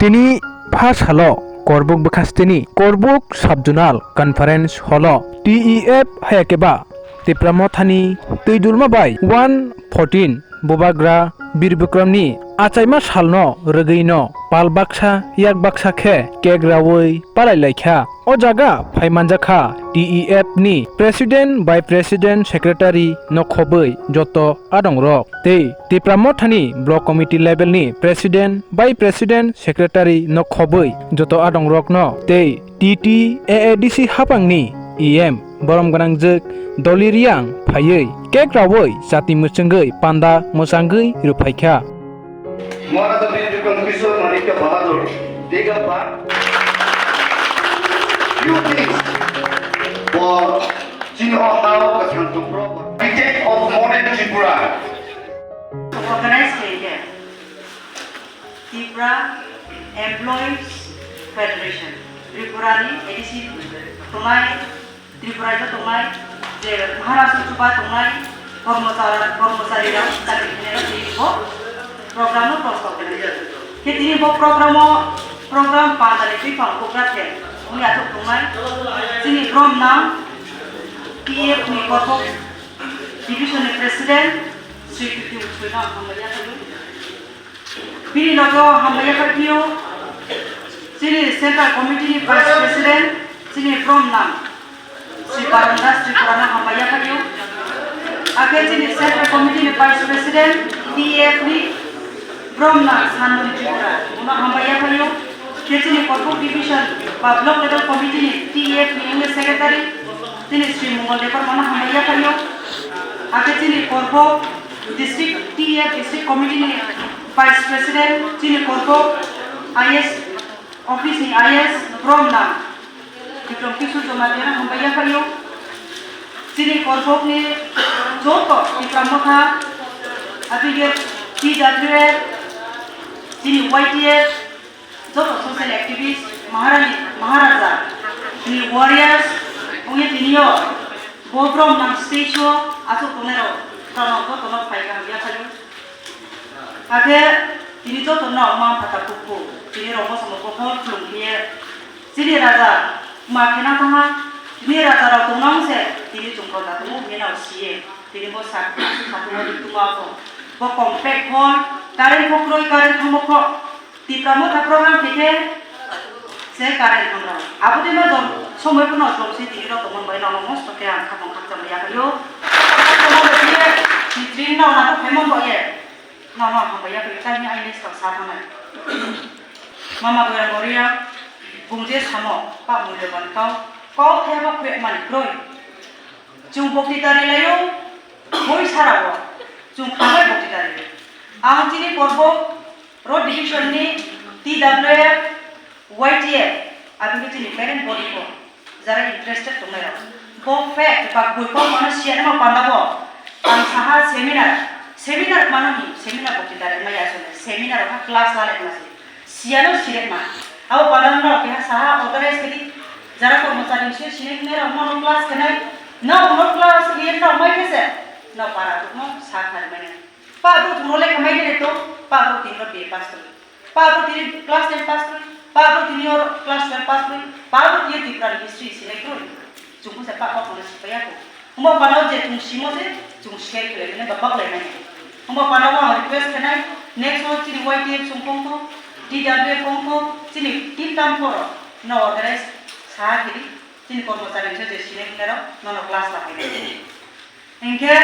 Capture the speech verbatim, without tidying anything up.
Tini pha salo Korbuk bwkhasteni Korbuk Sub-Zonal Conference Hall-o T E F hayakeba Tipra Mothani twi dulma bai one fourteen Bubagra Bir Bikramni achaima salno rwgwino pal baksa yak baksa khe cake raui palai laikha. O jaga phai manjakha T E F ni President, Vice President, Secretary no khobwi joto adongrok tei Tipra Mothani Block Committee level ni President, Vice President, Secretary no khobwi joto adongrokno tei T T A A D C hapangni E M borom gwnangjwk Doli Riang phaiwi cake raui chati mwchwngwi panda mwchangwi rwphaikha. Maharaja Bir Bikram Kishore Manikya Bahadur, take up bar. Few things for Chini o ha o kwthang tongphuru. Architect of modern Tripura. Organize khaikhe Tripura Employees Federation, Tripura ni A D C tongnai, Tripura ni tongnai, je Maharashtra chuba tongnai, kormochar-, kormochari rok chakri khainai rok twi bo program no prostab khainai. Khe tini bo program o, program panda ni twi phang program khe wngya thok tongnai. Chini brom nang T F ni Korbuk Division ni President Sri Kiti Utsoi no hambai ya khaio. Bini logo hambai ya khaio. Chini Central Committee ni Vice President, chini brom nang Sri Barun Das Tripura no hambai ya khaio. Akhe chini Central Committee ni Vice President, T F ni brom nang Sanmoni Tripura, bono hambai ya khaio. Khe chini Korbuk Division ba Block Level Committee ni T F ni wngwi Secretary, chini Sri Mongol Debbarma no hambai ya khaio. Akhe chini Korbuk District, T F District Committee ni Vice President, chini Korbuk I S Office ni I S brom nang Bikram Kishore Jamatia no hambai ya khaio. Chini Korbuk ni joto Tipra Motha, aboni T W F, chini Y T F, joto social activist, Maharani, Maharaja ni warriors, wngwi tini o bo brom nang stage o aswk tongnai rok, joto no phai kaham ya khaio. Hakhe tini joto no ma phata kukhu, tini rok moso mo bokhol khulum khe chini raja ma khena thangha, tini raja rok tongna se tini chwng rok da tongo hwnwi no siye, tini bo sak sak bo compact hall, current bo kwrwi, current thangbo kho. Tipra Motha program khe khe se current thang rok. Abo twi ma jom somoi phano jom se tini rok tongmani bai nono mosto khe ang khapang khakchangma ya khaio. Khakchangma bai khe ni dream no na to phaimon bo ye. Nono hambai ya khaio, tini aini sto sa thangnai. Mama Goyang Goria, bung je samo, pa mulyoban kau, kau khe bo khre mani kroi. Chwng bokti dari laio, boi sara o, chwng khamai bokti dari. Ang chini Korbuk Road Division ni T W F, Y T F, aboni chini parent body ko, jara interested tongnai rok. Bo fact ba boi kok mano siya ma panda bo. Ang saha seminar, seminar mano ni, seminar bokti dari ma ya sone, seminar ha class la le ma se. Siyano sirekma. Abo panano no keha saha organize kedi. Jara kormochari se sinek ne rok no class kenai. No no class ye no mai kese. No para no sa khari mane. Pa bo turo le khamai ne to. Pa bo tin ro B A pass kri. Pa bo tin class ten pass kri. Pa bo tin yor class twelve pass kri. Pa bo tin Tripura history sinek kri. Chwng khe pa kok no sipaiya kho. Hwnba panao je chwng simo se chwng share khlai mani ba baklai mani. Hwnba panao ang request khainai, next o chini Y T F chwng kongkho, T W F kongkho, chini team tam phoro no organize sa khiri, chini kormochari se je sini khwlairok nono class la khainai. Hinkhe